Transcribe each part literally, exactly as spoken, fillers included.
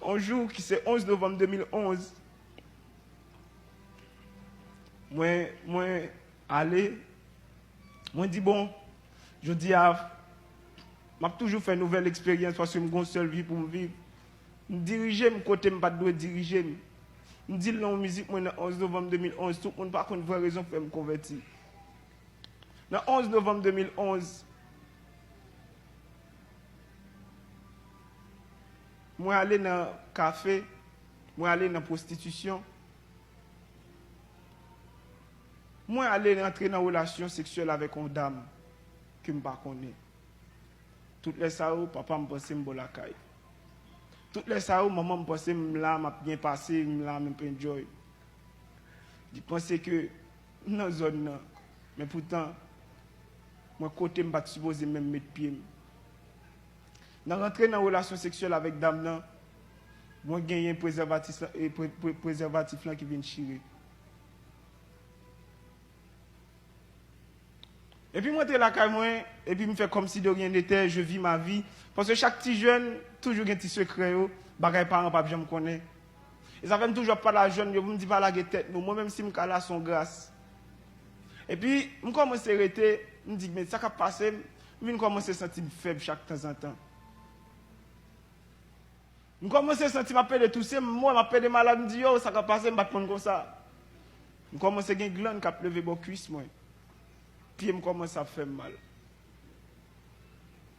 On jou ki se onz novanm de mil onz, mwen, mwen ale, mwen di, bon, jodi a, m ap toujou fè nouvèl eksperyans paske m gon sèl vi pou m viv. M dirije m kote m pa t dwe dirije m. M di l nan yon mizik mwen nan onz novanm de mil onz, tout moun pa konn vrè rezon k fè m konvèti. Nan onz novanm de mil onz, mwen ale nan kafe, mwen ale nan pwostitisyon, mwen ale rantre nan relasyon seksyèl avèk yon dam ke m pa konnen. Tout lè sa yo, papa m panse m bò lakay. Tout lè sa yo, manman m panse m la, m ap byen pase, m la, m ap enjoy. Li panse ke m nan zòn nan, men poutan, mwen kote m pa t sipoze menm met pye m. Nan rantre nan relasyon seksyèl avèk dam nan, mwen genyen prezèvatis lan, e pre- pre- prezèvatif lan ki vin chire. Epi m rantre lakay mwen, epi m fè kòmsi de rien n'était, je vis ma vie. Paske chak ti jèn toujou gen ti sekrè yo, bagay paran p ap janm konnen. E sa fè m toujou ap pale a jèn yo pou m di pa lage tèt nou. Mwen menm si m ka la se yon gras. Epi m kòmanse rete, m di men sa k ap pase m, m vin kòmanse santi m fèb chak tanzantan. M kòmanse santi m ap pede touse, m wè m ap pede malad, m di yo, sa k ap pase m, m pa t konn konsa. M kòmanse gen glann k ap leve bò kwis mwen. Pye m kòmanse ap fè m mal.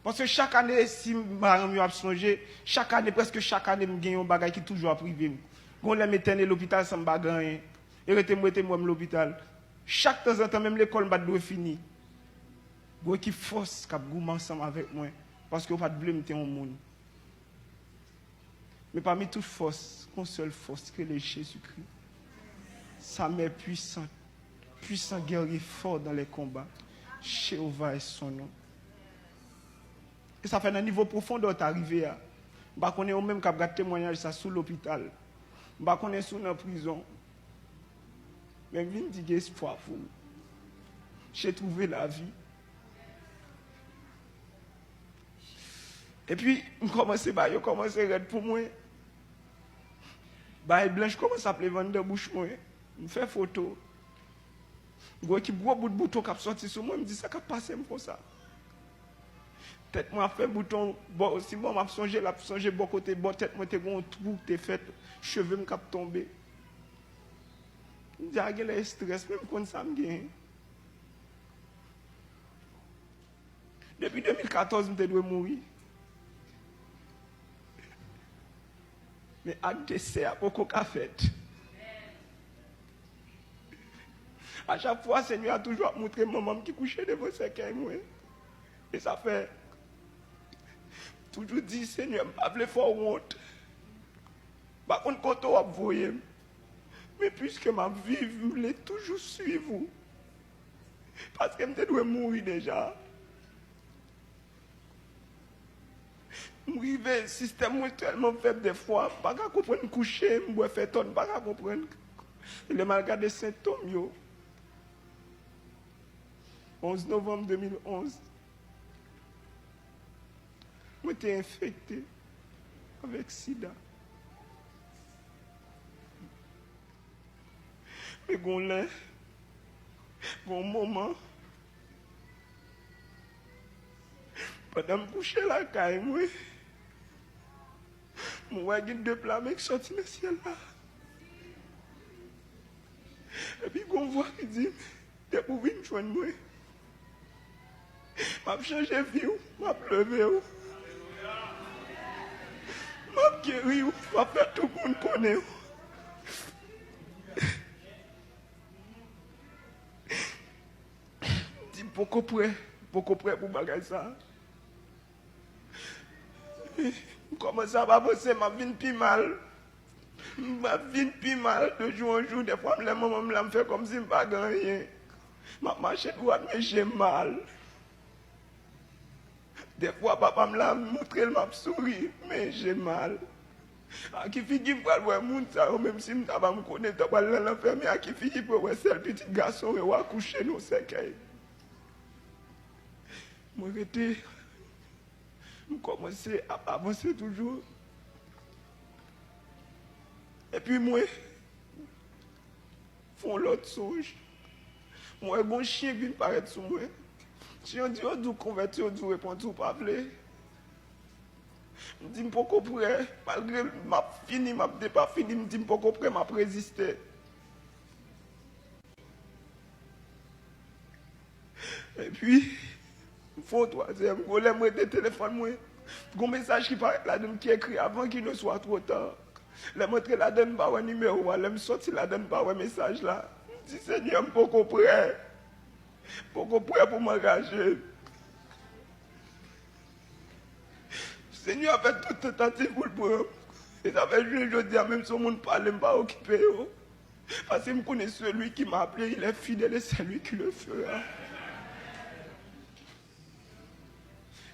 Paske chak ane, si paran m yo ap sonje, chak ane, prèske chak ane, m gen yon bagay ki toujou ap rive m. Gon lè m etène lopital san m pa gen anyen. E rete m rete m wè m lopital. Chak tanzantan, menm lekòl m pa t dwe fini. Gon ekip fòs k ap goumen ansanm avèk mwen, paske yo pa t vle m te yon moun. Men pami tout fòs, gon sèl fòs ki rele Jezikri. Sa mè pwisan, pwisan gèrye fò dan lè konba. Jewova è son non. E sa fè nan nivo pwofondè w ta rive a. M pa konnen ou menm k ap gad temwayaj sa sou lopital. M pa konnen si w nan prizon. Men m vin di gen espwa pou ou. J'ai trouvé la vie. Epi, m kòmanse ba yo kòmanse rèd pou mwen. Bagay blanch kòmanse ap leve anndan bouch mwen. M fè foto. Gwo ekip gwo bout bouton k ap sòti sou mwen, m di sa k ap pase m konsa. Tèt mwen ap fè bouton, bò, si bò m ap sonje, l ap sonje bò kote bò tèt mwen te gen yon twou k te fèt, cheve m k ap tonbe. M di a genlè estrès, men m konn sa m genyen. Depi de mil katòz, m te dwe mouri. Men ak desè a poko ka fèt. A chak fwa, Senyè a toujou ap montre m manman m ki kouche devan sèkèy mwen. E sa fè, toujou di, Senyè, m pa vle fè w wont. M pa konn kote w ap voye m. Men piske m ap viv, m vle toujou swiv ou. Paske m te dwe mouri deja. M rive, sistèm mwen tèlman fèb dèfwa, m pa ka konprann kouche, m bwè fè tòn, m pa ka konprann. E lè m al gade sentòm yo, onz novanm de mil onz, mwen te enfekte avèk sida. Men gon lè, gon moman, pandan m kouche lakay mwen, m wè gen de pla men k sòti nan syèl la. Epi gon vwa ki di m, depi w vin jwenn mwen, m ap chanje vi w, m ap leve w, m ap geri w, m ap fè tout moun konnen w. M di m poko prè, m poko prè pou bagay sa. M kòmanse ap avanse, m ap vin pi mal. M ap vin pi mal de jou an jou. Dèfwa, m lè manman m la, m fè kòmsi m pa gen anyen. M ap mache dwat, men je mal. Dèfwa, papa m la, m montre l, m ap souri, men je mal. A ki figi m pral wè moun sa yo, menm si m ta pa m konnen, ta pral nan lanfè, men a ki figi pou yo wè sèl pitit gason yo akouche nan sèkèy? Mwen rete, m kòmanse ap avanse toujou. Epi mwen fè yon lòt sonj. Mwen wè gon chen k vin parèt sou mwen. Chen an di, yo di w konvèti, yo di w repanti, ou pa vle. M di m poko prè, malgre m ap fini, m ap depafini, m di m poko prè, m ap reziste. Epi, m fè yon twazyèm gwo, lè m rete telefòn mwen, gon mesaj ki parèt ladan l ki ekri: Avant qu'il ne soit trop tard. Lè m antre ladan l, m pa wè nimewo a, lè m sòti ladan l, m pa wè mesaj la. M di, Senyè, m poko prè. M poko prè pou m angaje. Senyè a fè tout tantativ pou l pran m. E sa fè jounen jodi a, menm si yon moun pale, m pa okipe yo. Paske m konnen celui qui m'a appelé, il est fidèle et c'est lui qui le fera.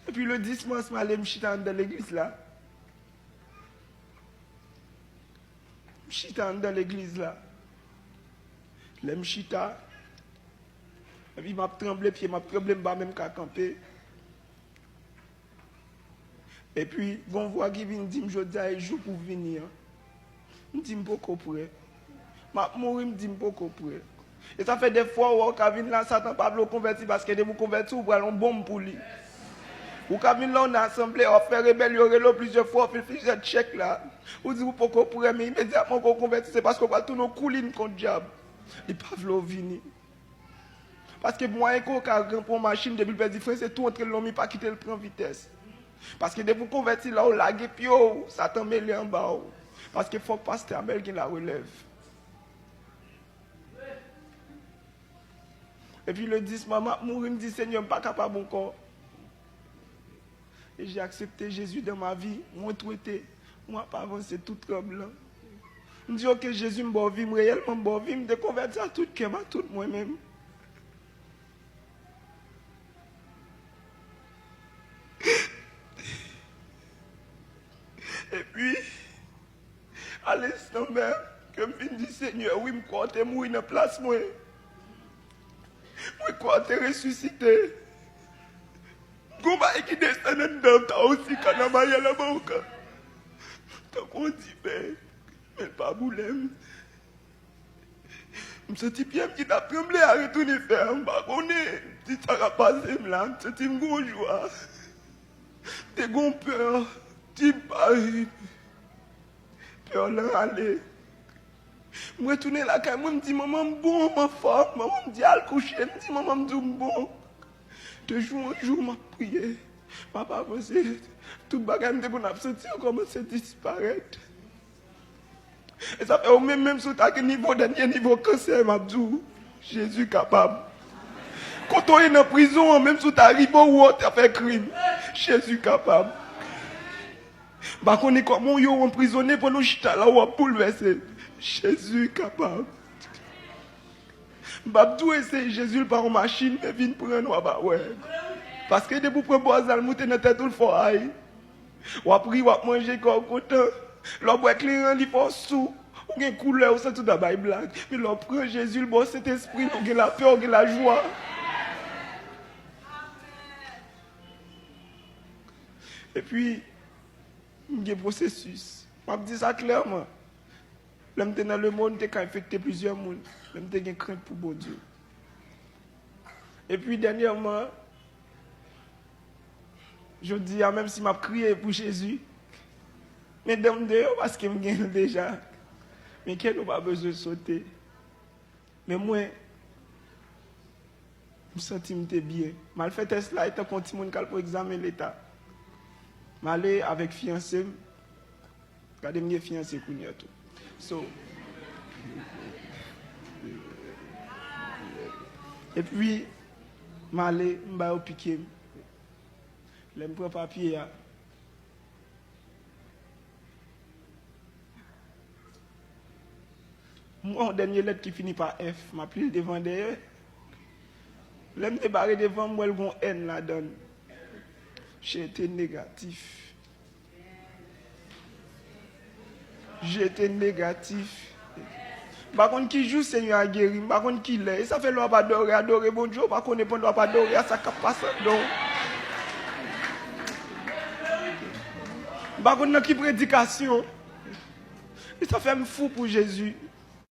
Epi le dis mas, m ale, m chita anndan legliz la. M chita anndan legliz la. Lè m chita, epi m ap tranble, pye m ap tranble, m pa menm ka kanpe. Epi, gon vwa ki vin di m, jodi a e jou pou w vini an. M di m poko prè. M ap mouri, m di m poko prè. E sa fè dèfwa w wè w ka vin la, Satan pa vle w konvèti, paske depi w konvèti, ou pral yon bonm pou li. Ou ka vin la, w nan asanble, w ap fè rebèlyon, rele w plizyè fwa, w fin plizyè tchèk la. Ou di ou poko prè, men imedyatman ke w konvèti, se paske w pral tounen yon koulin kont dyab. Li pa vle w vini. Paske mwayen ke w ka ranpran yon machin, depi l pèdi fren, se tou antre l nan mi, pa kite l pran vitès. Paske depi w konvèti la, w lage pye w, Satan mele anba w. Paske fòk pastè Amèl gen larelèv. Epi le dis mas, m ap mouri, m di, Senyè, m pa kapab ankò. Et j'ai accepté Jésus dans ma vie. Mwen twete, mwen ap avanse tou tranblan. M di, oke, Jezi, m ba w vi m, reyèlman m ba w vi m, m te konvèti a tout kè m, a tout mwen menm. Epi, a lenstan menm ke m vin di, Senyè, wi, m kwè w te mouri nan plas mwen. Mwen kwè w te resisite. Gon bagay ki desann anndan m, ta osi kanamaya la bouka. Tankou yon diven, men l pa boule m. M santi pye m ki t ap tranble a retounen fèm. M pa konnen si sa k ap pase m la. M santi m gon jwa. M te gon pè. Di m pa ri. Pè lan ale. M retounen lakay mwen, m di manman m bon, m anfòm. Manman m di al kouche. M di manman m di w m bon. De jou an jou, m ap priye. M ap avanse. Tout bagay m te konn ap santi yo kòmanse disparèt. E sa fè ou menm, menm si w ta gen nivo, dènye nivo kansè, m ap di w, Jezi kapab. Kote w ye nan prizon an, menm si w ta rive ou wè w ta fè krim, Jezi kapab. M pa konnen kòman w ye, w anprizone, pandan w chita la, w ap boulvèse. Jezi kapab. M p ap di w eseye Jezi, l pa yon machin, men vin pran n, w ap wè. Paske depi w pran bwaz la, l moute nan tèt ou, l fè w ay. W ap ri, w ap manje, kè w kontan. Lè w bwè kleren, li fè w sou. Ou gen koulè, ou santi w ta bay blag. Men lè w pran Jezi, l ba w Sentespri, ou gen lapè, ou gen lajwa. Epi, m gen pwosesis. M ap di sa klèman. Lè m te nan lemonn, m te ka enfekte plizyè moun. Men m te gen krent pou Bondye. Epi, dènyèman, jodi a, menm si m ap kriye pou Jezi, men dan m deyò paske m gen l deja. Men kè nou pa bezwen sote. Men mwen, m santi m te byen. M al fè tès la, e tankou yon timoun k al pou egzamen leta. M ale avèk fiyanse m. Gade, m gen fiyanse kounye a tou. So, epi, m ale, m ba yo pike m. Lè m pran papye a, m wè yon dènye lèt ki fini pa F, m ap li l devan dèyè. Lè m te bare devan, m wè l gon N ladan l. J'ai été négatif. J'ai été négatif. M pa konn ki jou Senyè a geri m, m pa konn ki lè. E sa fè lè w ap adore, adore Bondye, ou pa konnen pandan w ap adore a sa k ap pase anndan w. M pa konn nan ki predikasyon. Sa fè m fou pou Jezi.